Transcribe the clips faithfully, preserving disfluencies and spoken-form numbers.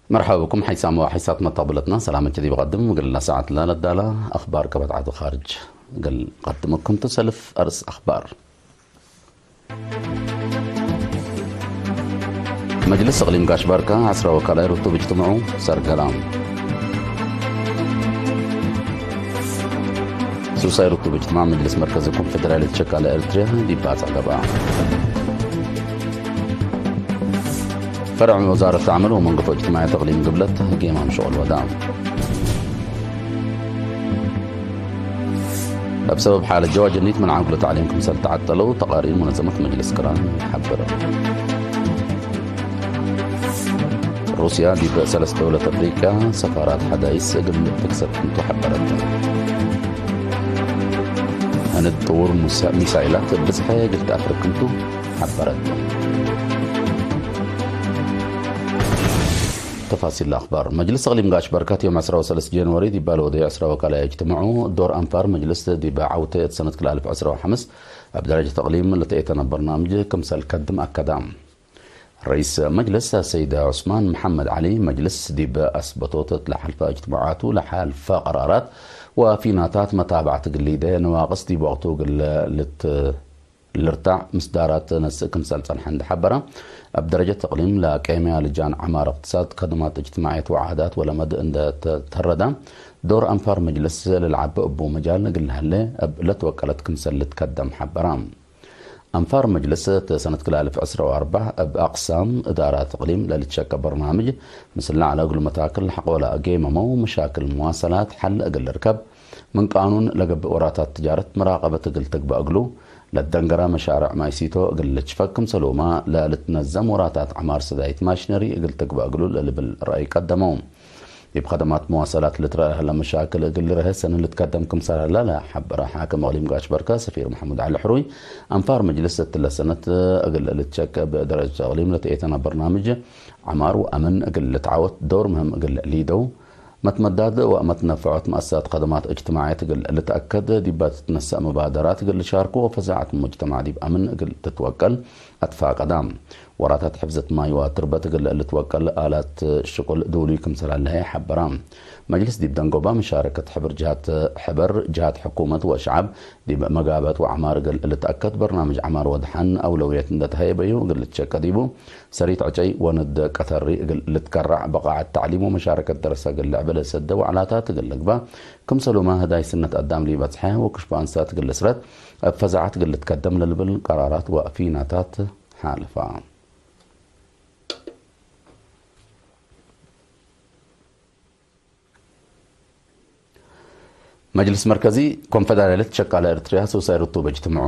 መርሐባ ብኩም ሐይሳም ወሐይሳት መተቅብለትና፣ ሰላመ ዲብ ቀድም እግል ለሳዐት ለለዳላ አኽባር ከበድ ዐዱ ካርጅ እግል ቀድመኩም ቱ። ሰልፍ አርእስ አኽባር። መጅልስ እቅሊም ጋሽ ባርካ ዐስራ ወካላይ ርቱብ እጅትመዑ ሰርገላ። ሱሳይ ርቱብ እጅትማዕ መጅልስ መርከዚ ኮንፌደራልየት ሸቃለ ኤርትርያ ዲብ ባጽዕ ገብአ። ፈርዕ ወዛረት ዐመል ወመንገፎ እጅትማዕየት እቅሊም ግብለት ጌማም ሸቁል ወዳ። እብ ሰበብ ሓለት ጀዋጀኒት ምን ዓንኩለ ተዕሊም ክምሰል ተዐጠለው ተቃሪር ሙነዘመት መጅልስ ቅራን ሐበረ። ሩስያ ዲብ ሰለስ ደውለት አፍሪቅያ ሰፋራት ሐዳይስ እግል ትክሰት እንቱ ሐበረት። ህንድ ጥውር ሙሳ-፣ ሚሳይላት ብዝሐ እግል ተአፍርክ እንቱ ሐበረት። ተፋሲል ለአኽባር። መጅልስ እቅሊም ጋሽ በርከት ዮም ዐስራ ወሰለስ ጀንዋሪ ዲብ ባለ ወደዩ ዐስራ ወካልኣይ እጅትመዑ። ዶር አንፋር መጅልስ ዲብ ዐውተ እት ሰነት ክልኤ አልፍ ዐስራ ወሐምስ እብ ደረጀት እቅሊም ለተኤተነ በርናምጅ ክምሰል ከድም አከዳ። ረኢስ መጅልስ ሰይድ ዑስማን መሐመድ ዐሊ፣ መጅልስ ዲብ አስበቶት እት ለሐልፈ እጅትመዓቱ ለሐልፈ ቀራራት ወፊናታት መታብዐት እግል ሊደ ነዋቅስ ዲብ ወቅቱ እግል ልት-፣ ልርታዕ ምስዳራት ነስእ ክምሰል ጸንሐ እንዴ ሐበረ፣ እብ ደረጀት እቅሊም ለቄምያ ልጃን ዐማር እቅትሳድ፣ ከድማት እጅትማዕየት ወዓዳት ወለመድ እንዴ ተተረደ፣ ዶር አንፋር መጅልስ ለልዓብ እቡ መጃል እግል ለሀለ እብ ለትወቀለት ክምሰል ልትከደም ሐበረ። አንፋር መጅልስ እት ሰነት ክልኤ አልፍ ዐስራ ወአርበዕ እብ አቅሳም እዳራት እቅሊም ለልትሸቀ በርናምጅ፣ ምስል ለዐለ እግሉ መታክል ለሐቆለ ጌመመው መሻክል መዋሰላት ሐል እግል ልርከብ፣ ምን ቃኑን ለገብእ ወራታት ትጃረት መራቀበት እግል ትግበእ እግሉ፣ ለደንገረ መሻርዕ ማይሲቶ እግል ልጭፈግ ክምሰሉመ ለልትነዘም ወራታት ዐማር ሰዳይት ማሽነሪ እግል ትግበእ እግሉ ለልብል ረአይ ቀደመው። ዲብ ከደማት መዋሰላት ልትረአ ለሀለ መሻክል እግል ልርሀ ሰኒ ልትከደም ክምሰል ሀለ ለሐበረ ሓክም እቅሊም ጋሽ በርከ ሰፊር መሐሙድ ዐሊ ሕሩይ፣ አንፋር መጅልስ እትለ ሰነት እግል ልትሸቅ እብ ደረጀት እቅሊም ለተኤተነ በርናምጅ ዐማር ወአምን እግል ልትዓወት ዶር ምህም እግል ሊደው፣ መትመዳድ ወመትነፈዖት መአሰሳት ከደማት እጅትማዕየት እግል ልትአከድ፣ ዲበ ትትነሰእ መባደራት እግል ልሻርኩ ወፈዛዐት ሙጅተማዕ ዲብ አምን እግል ትትወቀል አትፋቀዳ። ወራታት ሕፍዘት ማይ ወትርበት እግል ልትወቀል አላት ሽቁል ዱሉይ ክምሰል ሀለ ሐበራ። መጅልስ ዲብ ደንጎባ መሻረከት ሕበር ጅሃት፣ ሕበር ጅሃት ሕኩመት ወሸዐብ ዲብ መጋብአት ወዐማር እግል ልትአከድ በርናምጅ ዐማር ወደሐን አውለውየት እንዴ ተሀየበዩ እግል ልትሸቀ ዲቡ። ሰሪት ዕጨይ ወንድ ቀተሪ እግል ልትከረዕ፣ በቃዐት ተዕሊም ወመሻረከት ደረሰ እግል ልዕበ ለሰደ ወዕላታት እግል ልግበእ፣ ክምሰሉመ ህዳይ ስነት አዳም ሊበጽሐ ወክሽፎ አንሳት እግል ልስረት፣ እብ ፈዛዐት እግል ልትከደም ለልብል ቀራራት ወፊናታት ሓልፋ። መጅልስ መርከዚ ኮንፈደራልየት ሸቃለ ኤርትርያ ሱሳይ ርቱብ እጅትምዑ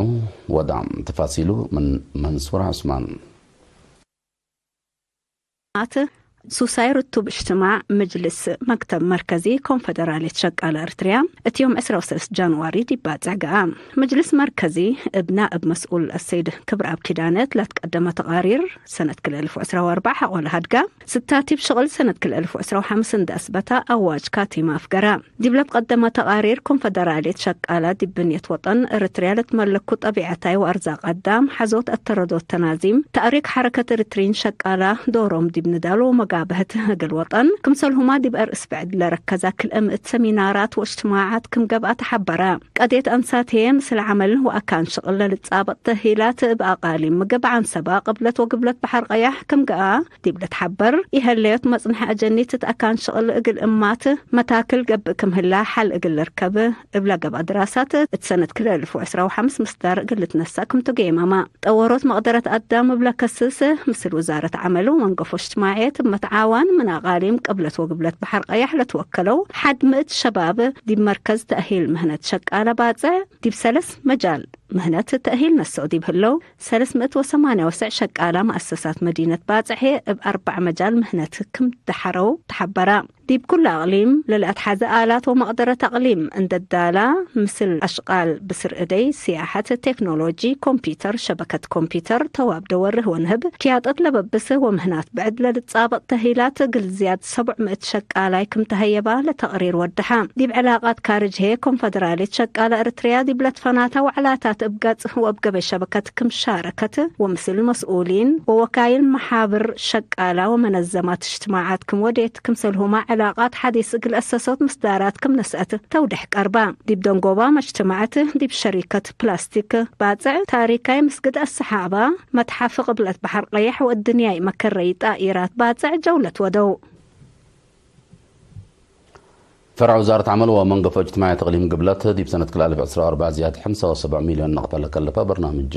ወዳም። ተፋሲሉ ምን መንሱር ዑስማን። አት ሱሳይ ርቱብ እጅትማዕ መጅልስ መክተብ መርከዚ ኮንፈደራልየት ሸቃለ ኤርትርያ እት ዮም ዕስራ ወሰለስት ጃንዋሪ ዲብ ባጽዕ ገአ። መጅልስ መርከዚ እብ ናእብ መስኡል አሰይድ ክብረአብ ኪዳነ ለትቀደመ ተቃሪር ሰነት ክልኤ አልፍ ወዕስራ ወአርበዕ ሐቆለ ሀድጋ። ስታቲብ ሽቅል ሰነት ክልኤ አልፍ ወዕስራ ወሐምስ እንዴ አስበተ አዋጅ ካቲም አፍገረ። ዲብ ለትቀደመ ተቃሪር ኮንፈደራልየት ሸቃለ ዲብ ብንየት ወጠን ኤረትርያ ለትመለኩ ጠቢዐታይ ወአርዛቅ አዳም ሐዞት አተረዶት ተናዚም ተእሪክ ሐረከት ኤረትርይን ሸቃለ ዶሮም ዲብ ንዳል ወመጋብሀት እግል ወጠን ክምሰልሁመ ዲብ አርእስ ብዕድ ለረከዘ ክልኤ ምእት ሰሚናራት ወእጅትማዓት ክም ገብአ ተሐበረ። ቀድየት አንሳት ህዬ ምስል ዐመል ወአካን ሽቅል ለልትጻበጥ ተእሂላት እብ አቃሊም ምግብ ዐንሰበ፣ ቅብለት ወግብለት በሐር ቀያሕ ክም ገአ ዲብ ልትሐበር፣ ኢሀለዮት መጽንሐ አጀኒት እት አካን ሽቅል እግል እማት መታክል ገብእ ክም ህላ ሐል እግል ልርከብ እብለ ገብአ ድራሳት፣ እት ሰነት ክልኤ አልፍ ወዕስራ ወሐምስ ምስዳር እግል ልትነሰእ ክም ቱ ጌመመ። ጠወሮት መቅደረት አዳም እብለ ከስስ፣ ምስል ውዛረት ዐመል ወመንገፎ እጅትማዕየት እብ መትዓዋን ምን አቃሊም ቅብለት ወግብለት በሐር ቀያሕ ለትወከለው ሐድ ምእት ሸባብ ዲብ መርከዝ ተእሂል ምህነት ሸቃለ ባጽዕ ዲብ ሰለስ መጃል ምህነት ተእሂል ነሰኦ ዲብ ህለው፣ ሰለስ ምእት ወሰማንያ ወሰዕ ሸቃላ መአሰሳት መዲነት ባጽሕ እብ አርበዕ መጃል ምህነት ክም ደሐረው ተሐበረ። ዲብ ኩሉ አቅሊም ለለአትሐዘ አላት ወመቅደረት አቅሊም እንዴ ዳላ፣ ምስል አሽቃል ብስር እደይ፣ ሲያሐት፣ ቴክኖሎጂ፣ ኮምፒተር፣ ሸበከት ኮምፒተር፣ ተዋብ ደወርህ ወንህብ፣ ክያጠት ለበብስ ወምህናት ብዕድ ለልትጻበጥ ተህይላት እግል ዝያድ ሰቡዕ ምእት ሸቃላይ ክም ተሀየባ ለተቅሪር ወደሐ። ዲብ ዕላቃት ካርጅ ህዬ ኮንፈደራልየት ሸቃለ ኤረትርያ ዲብ ለትፈናተ ወዕላታት እብ ገጽ ወእብ ገበይ ሸበከት ክም ሻረከት፣ ወምስል መስኡሊን ወወካይል መሓብር ሸቃላ ወመነዘማት እጅትማዓት ክም ወዴት፣ ክምሰልሁመ ዕላቃት ሐዲስ እግል አሰሶት ምስዳራት ክም ነስአት ተውደሕ ቀርባ። ዲብ ደንጎባ መጅተማዐት ዲብ ሸሪከት ፕላስቲክ ባጽዕ፣ ታሪካይ ምስግድ አሰሓባ፣ መትሓፍ ቅብለት በሐር ቀየሕ ወእድንያይ መከረይ ጣኢራት ባጽዕ ጀውለት ወደው። ፈርዕ ውዛረት ዐመል ወመንገፎ እጅትማዕየት እቅሊም ግብለት፣ ዲብ ሰነት ክልኤ አልፍ ዕስራ ወአርበዕ ዝያድ ሐምሳ ወሰብዕ ሚልዮን ነቅፈ ለከልፈ በርናምጅ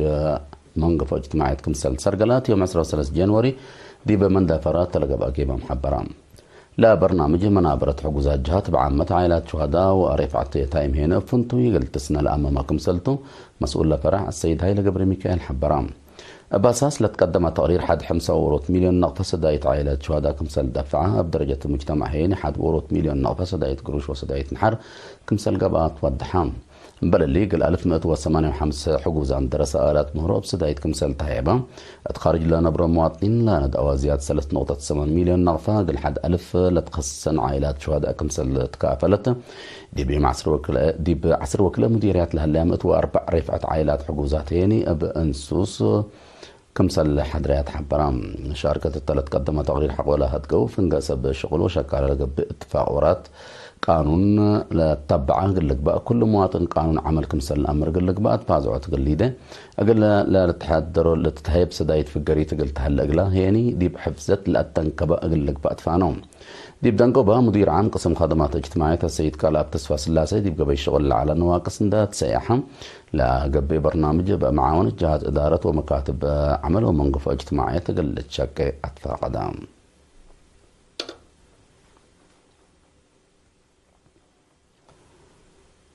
መንገፎ እጅትማዕየት ክምሰል ሰርገላት፣ ዮም ዕስራ ወሰለስ ጃንወሪ ዲብ መንደፈረ ተለገብአ ጌባም ሐበረ። ለበርናምጅ መናበረት ሕጉዛት ጀሃት ብዓመት፣ ዓኢላት ሹሀዳ ወሬፍዐት የታይም ሄነ ፍንቱይ እግል ትስነ ለአመመ ክምሰልቱ፣ መስኡል ለፈርዕ አሰይድ ሀይለ ገብረሚካኤል ሐበረ። እብ አሳስ ለትቀደመ ተቅሪር፣ ሐድ ሐምሳ ወኦሮት ሚልዮን ነቅፈ ሰዳይት ዓኢላት ሹሀዳ ክምሰል ደፍዐ፣ እብ ደረጀት ሙጅተማዕ ሄኒ ሐድ ወኦሮት ሚልዮን ነቅፈ ሰዳይት ግሩሽ ወሰዳይት ነሐር ክምሰል ገብአ ትወደሐ። እምበል እሊ፣ እግል አልፍ ምእት ወሰማንያ ወሐምስ ሕጉዛን ደረሰ አላት ምህሮ እብ ሰዳይት ክምሰል ተሀየበ። እት ካርጅ ለነብሮ መዋጥኒን ለነድአወ ዝያድ ሰለስ ነቁጠት ሰማን ሚልዮን ነቅፈ፣ እግል ሐድ አልፍ ለትከሰሰን ዓኢላት ሹሀዳ ክምሰል ትካፈለት። ዲብ ዮም ዐስር ወክልኤ፣ ዲብ ዐስር ወክልኤ ሙዲርያት ለሀለያ ምእት ወአርበዕ ሬፍዐት ዓኢላት ሕጉዛት ሄኒ እብ እንሱስ ክምሰል ሐድርያት ሐበራ። ሻርከት እተ ለትቀደመ ተቅሪር ሐቆለ ሀድገው፣ ፍንገ ሰብ ሽቅል ወሸቃለ ለገብእ እትፋቅ ወራት ቃኑን ለተበዐ እግል ልግባእ፣ ኩሉ መዋጥን ቃኑን ዐመል ክምሰል ለአምር እግል ልግባእ ትፋዝዖት እግል ሊዴ፣ እግል ለልትሐደሮ ለትትሀየብ ሰዳይት ፍገሪት እግል ተሀለ እግላ ሄኒ ዲብ ሕፍዘት ለአተንከበ እግል ልግባእ ትፋነው። ዲብ ደንጎባ፣ ሙዲር ዓም ቅስም ከደማት እጅትማዕየት አሰይድ ቃልኣብ ተስፋስላሴ፣ ዲብ ገበይ ሽቅል ለዐለ ነዋቅስ እንደ ትሰያሐ፣ ለገብእ በርናምጅ እብ መዓወነት ጀሃት እዳረት ወመካትብ ዐመል ወመንገፎ እጅትማዕየት እግል ልትሸቄ አትፋቀደ።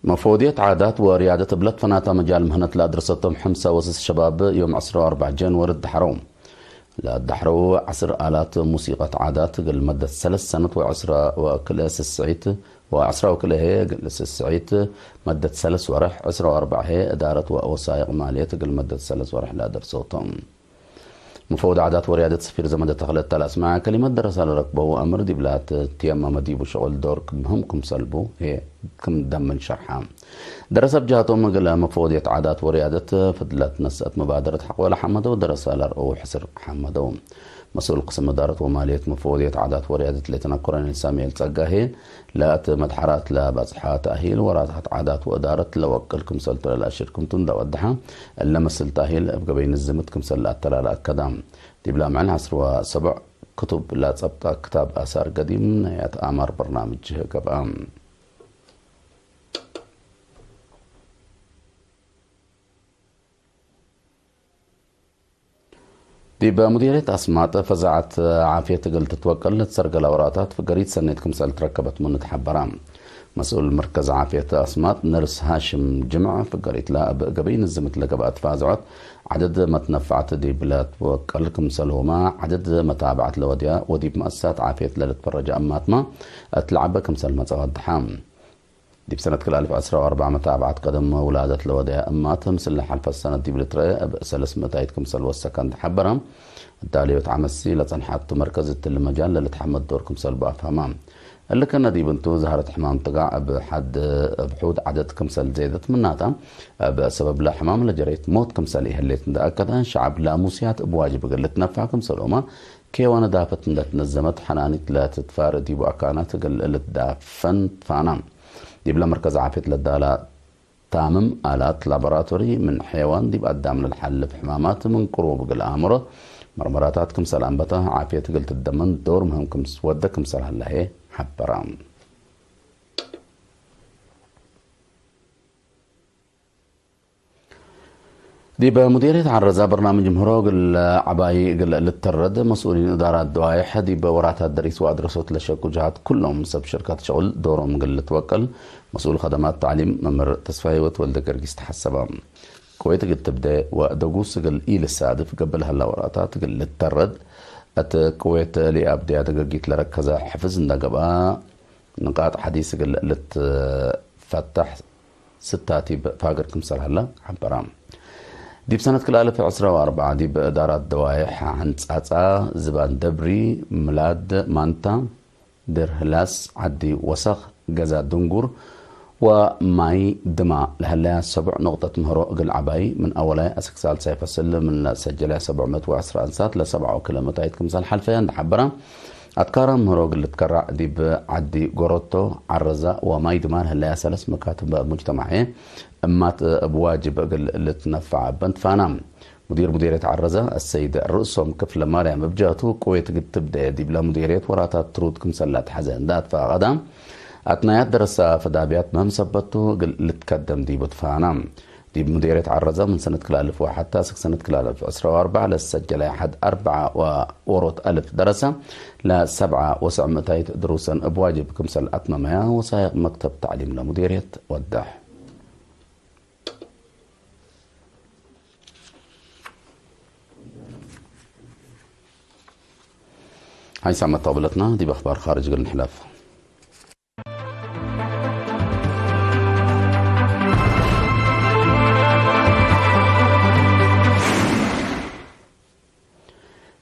መፈወድየት ዓዳት ወርያደት እብ ለትፈናተ መጃል ምህነት ለአድረሰቶም ሐምሳ ወስስ ሸባብ ዮም ዕስራ ወአርበዕ ጃንወሪ ደሐረው። ለደሐረው ዐስር አላት ሙሲቀት ዓዳት እግል መደት ሰለስ ሰነት ወዕስራ ወክልኤ ስስዒት፣ ወዐስራ ወክልኤ ህዬ እግል ስስዒት መደት ሰለስ ወርሕ፣ ዕስራ ወአርበዕ ህዬ እዳረት ወወሳይቅ ማልየት እግል መደት ሰለስ ወርሕ ለአደርሰው ቶም። መፈወድ ዓዳት ወርያደት ሰፊር ዘመደ ተኽለ እተ ለአስመዐ ከሊመት፣ ደረሰ ለረክበው አምር ዲብ ለአትትየመመ ዲቡ ሸቁል ዶር ምህም ክምሰል ቡ ህዬ ክም ደምን ሸርሐ። ደረሰ እብ ጀሀቶም፣ እግለ መፈወድየት ዓዳት ወርያደት ፍድለት ነስአት መባደረት ሐቆለ ሐመደው፣ ደረሰ ለአርአው ሕስር ሐመደው። መስኡል ቅስም እዳረት ወማልየት መፈወድየት ዓዳት ወርያደት ሌተና ኮሎኔል ሳሙኤል ጸጋዬ፣ ለእት መድሐራት ለበጽሐ ተእሂል ወራታት ዓዳት ወእዳረት ለወቅል ክምሰልቱ ለለአሽር ክምቱ እንዳ ወደሐ፣ እለ መስል ተእሂል እብ ገበይ ንዝምት ክምሰል ለአተላለ አከደ። ዲብላ ምዕል ዐስር ወሰቡዕ ክቱብ ለጸብጠ ክታብ አሳር ገዲም ናይ አትአማር በርናምጅ ገብአ። ዲብ ሙዲርየት አስማጥ ፈዛዐት ዓፍየት እግል ትትወቀል ለትሰርገለ ወራታት ፍገሪት ሰኔት ክምሰል ትረከበት ምኑ ተሐበረ። መስኡል መርከዝ ዓፍየት አስማጥ ነርስ ሃሽም ጅምዕ፣ ፍገሪትለ እብ ገበይ ንዝምት ለገብአት ፋዝዖት ዐደድ መትነፈዐት ዲብለ ትወቀል ክምሰልሁመ፣ ዐደድ መታብዐት ለወድያ ወዲብ መአሰሳት ዓፍየት ለልትፈረጀ እማትመ እት ለዐበ ክምሰል መጸ ወደሐ። ዲብ ሰነት ክልኤ አልፍ ዕስራ ወአርበዕ መታብዐት ቀደም ውላደት ለወደያ እማት፣ ምስል ለሐልፈት ሰነት ዲብ ልትረአ እብ ሰለስ ምእታይት ክምሰል ወሰከ እንዴ ሐበረ፣ እዳልዮት ዐመሲ ለጸንሐቱ መርከዝ እትሊ መጃል ለልትሐመድ ዶር ክምሰል ቡ አፍሀመ። እሊ ከነ ዲብ እንቱ፣ ዛህረት ሕማም ጥጋዕ እብ ሐድ እብ ሑድ ዐደድ ክምሰል ዜደት፣ ምናተ እብ ሰበብለ ሕማም ለጀሬት ሞት ክምሰል ኢህሌት እንዴ አከደ፣ ሸዐብ ላሙስያት እብ ዋጅብ እግል ልትነፈዕ ክምሰልሁመ፣ ኬወ ነዳፈት እንዴ ትነዘመት ሐናኒት ለትትፋር ዲቡ አካናት እግል ልትዳፈን ትፋነ። ዲብለ መርከዝ ዓፍየት ለዳላ ታምም አላት ላቦራቶሪ ምን ሐይዋን ዲብ አዳም ለልሓልፍ ሕማማት ምን ቅሩብ እግል አምሮ መርመራታት ክምሰል አንበተ፣ ዓፍየት እግል ትደመን ዶር ምህም ክም ወደ ክምሰል ሀለ ህዬ ሐበረ። ዲብ ሙዲርየት ዐረዛ በርናምጅ ምህሮ እግል ዐባይ እግል ልተረድ፣ መስኡሊን እዳራት ደዋይሕ ዲብ ወራታት ደሪስ ወአድረሶት ለሸቁ ጀሃት ኩሎም ሰብ ሽርከት ሸቁል ዶሮም እግል ልትወቀል፣ መስኡል ከደማት ተዕሊም መምህር ተስፋ ህይወት ወልደ ገርጊስ ተሐሰበ። ቅዌት እግል ትብዴ ወደጉስ እግል ኢልሳድፍ ገብእ ለሀላ ወራታት እግል ልተረድ፣ እት ቅዌት ለኢአብድያ ደገጊት ለረከዘ ሕፍዝ እንደ ገብአ፣ ንቃጥ ሐዲስ እግል ልትፈተሕ ስታቲብ ፋግር ክምሰል ሀለ ሐበረ። ዲብ ሰነት ክልኤ አልፍ ዕስራ ወአርበዕ ዲብ እዳራት ደዋይሕ ሐንጻጻ፣ ዝባን ደብሪ፣ ምላድ ማንታ፣ ድር ህላስ፣ ዐዲ ወሰክ፣ ገዛ ድንጉር ወማይ ድማ ለሀለያ ሰቡዕ ንቅጠት ምህሮ እግል ዐባይ ምን አወላይ አስክ ሳልሳይ ፈስል ምን ለሰጀለያ ሰቡዕ ምእት ወዐስራ እንሳት ለሰብዓ ወክልኤ ምእታይት ክምሰል ሐልፈ እንደ ሐበረ፣ አትካራ ምህሮ እግል ልትከራዕ ዲብ ዐዲ ጎረቶ፣ ዐረዘ ወማይ ድማ ለሀለያ ሰለስ መካትብ ሙጅተማዕየ እማት እብ ዋጅብ እግል ልትነፈዐ እበ እንትፋና። ሙዲር ሙዴርየት ዐረዘ አሰይድ ርእሶም ክፍለማርያም እብ ጀህቱ፣ ቅዌት እግል ትብደየ ዲብለ ሙዴርየት ወራታት ትሩድ ክምሰል ለአትሐዘ እንደ አትፋቀደ፣ አትናያት ደረሰ ፈዳብያት ምህም ሰበት ቱ እግል ልትከደም ዲቡ ትፋና። ዲብ ሙዴርየት ዐረዘ ምን ሰነት ክልኤ አልፍ ወሐት አስክ ሰነት ክልኤ አልፍ ዕስራ ወአርበዕ ለሰጀለ ሐድ አርበዓ ወኦሮት አልፍ ደረሰ ለሰብዓ ወሰዕ ምእታይት ድሩሰን እብ ዋጅብ ክምሰል አትመመያ ወሳይቅ መክተብ ተዕሊም ለሙዴርየት ወደሕ። ሐይሳም መተቅብለትና ዲብ አኽባር ካርጅ እግል ንሕለፍ።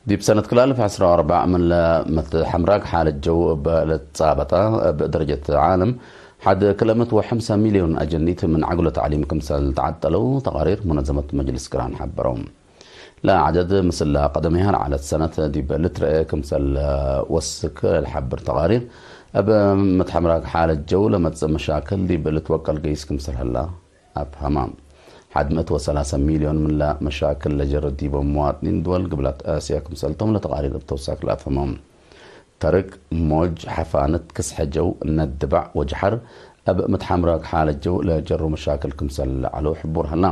ዲብ ሰነት ክልኤ አልፍ ዕስራ ወአርበዕ ምን ለመትሐምራግ ሓለት ጀው እበ ለትጻበጠ፣ እብ ደረጀት ዓለም ሐድ ክልኤ ምእት ወሐምሳ ሚልዮን አጀኒት ምን ዐግሎ ተዕሊም ክምሰል ተዐጠለው ተቃሪር ሙነዘመት መጅልስ ቅራን ሐበረው። ለዐደድ ምስል ቀደሚሃ ለዐለት ሰነት ዲብ ልትረኤ ክምሰል ወስክ ለሐብር ተቃሪር፣ እብ መትሐምራግ ሓለት ጀው ለመጽእ መሻክል ዲብ ልትወቀል ገይስ ክምሰል ሀላ። አፍሀመ። ሐድ ምእት ወሰላሰ ሚልዮን ምንለ መሻክል ለጀረ ዲቦም መዋጥኒን ድወል ግብላት እስያ ክምሰልቶም ለተቃሪር እብ ተውሳክ ለአፍሀመ። ተርግ፣ ሞጅ፣ ሐፋነት፣ ክስሐ ጀው፣ ነድባዕ ወጀሐር እብ መትሐምራግ ሓለት ጀው ለጀሩ መሻክል ክምሰል ለዐለው ሕቡር ሀላ።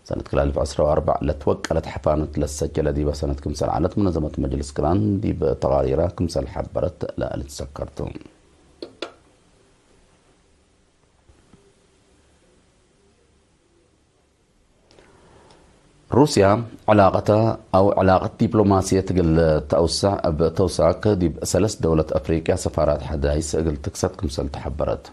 ሰነት ክልኤ አልፍ ዕስራ ወአርበዕ ለትወቀለት ሐፋነት ለሰጀለ ዲበ ሰነት ክምሰል ዐለት ሙነዘመት መጅልስ ቅራን ዲብ ተቃሪራ ክምሰል ሐበረት ለልትዘከር ቱ። ሩስያ ዕላቀተ አው ዕላቀት ዲፕሎማስየት እግል ተአውሰዕ እብ ተውሳክ ዲብ ሰለስ ደውለት አፍሪቅያ ሰፋራት ሐዳይስ እግል ትክሰት ክምሰል ተሐበረት።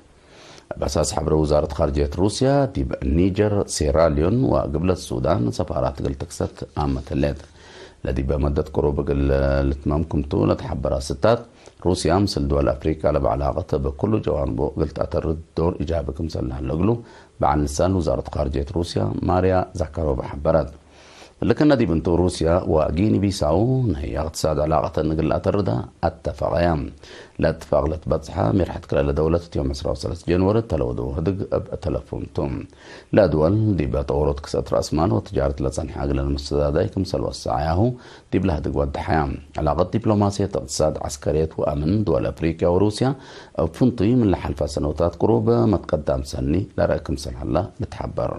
እብ አሳስ ሐብረ ውዛረት ካርጅየት ሩስያ ዲብ ኒጀር፣ ሴራልዮን ወግብለት ሱዳን ሰፋራት እግል ትክሰት አመት ህሌት። ለዲበ መደት ቅሩብ እግል ልትመም ክምቱ ለተሐበረ ስታት፣ ሩስያ ምስል ድወል አፍሪቃ ለበ ዕላቀት እብ ኩሉ ጀዋንቡ እግል ተአተርድ ዶር ኢጃቢ ክምሰል ለሀለ እግሉ በዐል ልሳን ውዛረት ካርጅየት ሩስያ ማርያ ዛካሮቫ ሐበረት። እሊ ክእነ ዲብ እንቱ ሩስያ ወጊኒ ቢሳው ነህይ እቅትሳድ ዕላቀተን እግል ለአተርዳ አተፈቀያ። ለእትፋቅ ለትበጽሐ ሜርሐት ክልኤ ደውለት እት ዮም ዕስራ ወሰለስ ጀንወሪ እተ ለወደው ህድግ እብ ተለፉም ቱ። ለድወል ዲበ ጠውሮት ክስአት ረአስማል ወትጃረት ለጸንሐ እግለ ለመስተዳዳይ ክምሰል ወሰዐያሁ ዲብ ለህድግ ወደሐያ። ዕላቀት ዲፕሎማስየት፣ እቅትሳድ፣ ዐስከርየት ወአምን ድወል አፍሪቅያ ወሩስያ እብ ፍንቱይ ምን ለሐልፈ ሰነውታት ቅሩብ መትቀዳም ሰኒ ለረአ ክምሰል ሀላ ልትሐበር።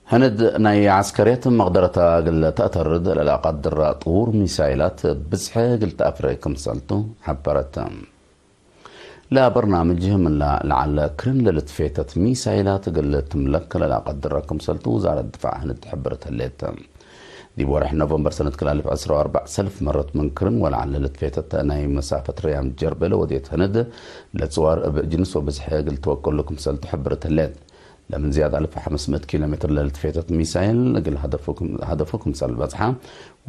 ህንድ ናይ ዐስከርየት መቅደረተ እግል ተአተርድ ለለአቀድረ ጥዉር ሚሳይላት ብዝሐ እግል ተአፍሬ ክምሰልቱ ሐበረት። ለበርናምጅ ምንለ ለዐለ ክርን ለልትፌተት ሚሳይላት እግል ትምለክ ለለአቀድረ ክምሰልቱ ውዛረት ድፋዕ ህንድ ሕብርት ህሌት። ዲብ ወርሕ ኖቨምበር ሰነት ክልኤ አልፍ ዕስራ ወአርበዕ ሰልፍ መረት ምን ክርን ወለዐለ ልትፌተት ናይ መሳፈት ረያም ጀርቤ ለወዴት ህንድ፣ ለጽዋር እብ ጅንስ ወብዝሐ እግል ትወቀሉ ክምሰልቱ ሕብርት ህሌት። ለምን ዝያድ አልፍ ወሐምስ ምእት ኪሎ ሜትር ለልትፌተት ሚሳይል እግል ሀደፉ ክም-፣ ሀደፉ ክምሰል በጽሐ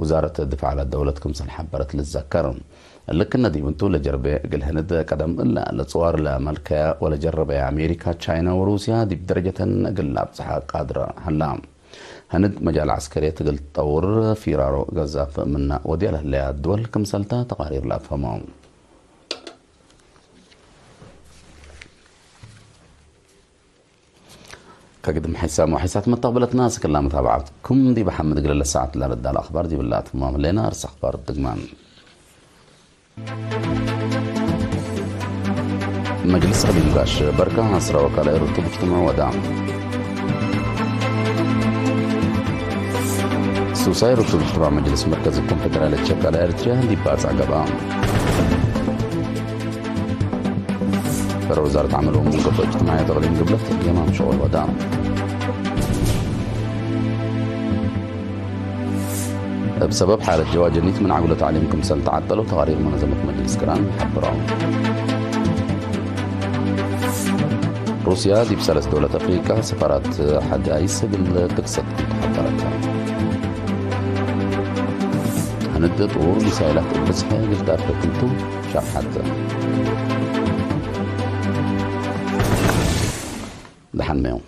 ውዛረት ድፋዕ ለደውለት ክምሰል ሐበረት ልትዘከር። እሊ ክእነ ዲብ እንቱ ለጀርቤ እግል ህንድ ቀደም እለ ለጽዋር ለመልከያ ወለጀረበያ አሜሪካ፣ ቻይና ወሩስያ ዲብ ደረጀተን እግል ለአብጽሐ ቃድረ ሀላ። ህንድ መጃል ዐስከርየት እግል ትጠውር ፊራሮ ገዛፍ ምነ ወድያ ለህለያ ድወል ክምሰልተ ተቃሪር ለአፍሀመው። ከግድም ሐይሳም ወሐይሳት መተቅብለትና፣ እስክላ መታብዓትኩም ዲብ ሐምድ እግለ ለሰዓት ለረዳ ለአኽባር ዲብላ ትማም ህሌና። አርስ አኽባር ድግማን። መጅልስ አቅሊም ጋሽ በርካ ዐስረ ወካልአይ ርቱብ እጅትማዕ ወዳ። ሱሳይ ርቱብ እጅትማዕ መጅልስ መርከዝ ኮንፌደራል ቸካላ ኤርትርያ ዲብ ባጽዕ ገብአ። በረ ወዛረት ዐመል ወመንገቶ እጅትማዕየት እቅሊም ግብለት የማም ሸቁል ወዳ። እብ ሰበብ ሓለት ጀዋጀኒት ምን ዐግሎ ተዕሊም ክምሰል ተዐጠለው ተቃሪር መነዘመት መጅልስ ቅራን ሐብረው። ሩስያ ዲብ ሰለስ ደውለት አፍሪቃ ሰፋራት ሐዳይስ እግል ትክሰት ክም ተሐበረት። እብ ጥጡር ሚሳይላት እብ ብዝሐ እግል ተአፍረክል ቱ ሻቅሐት። ደሐንመዮም።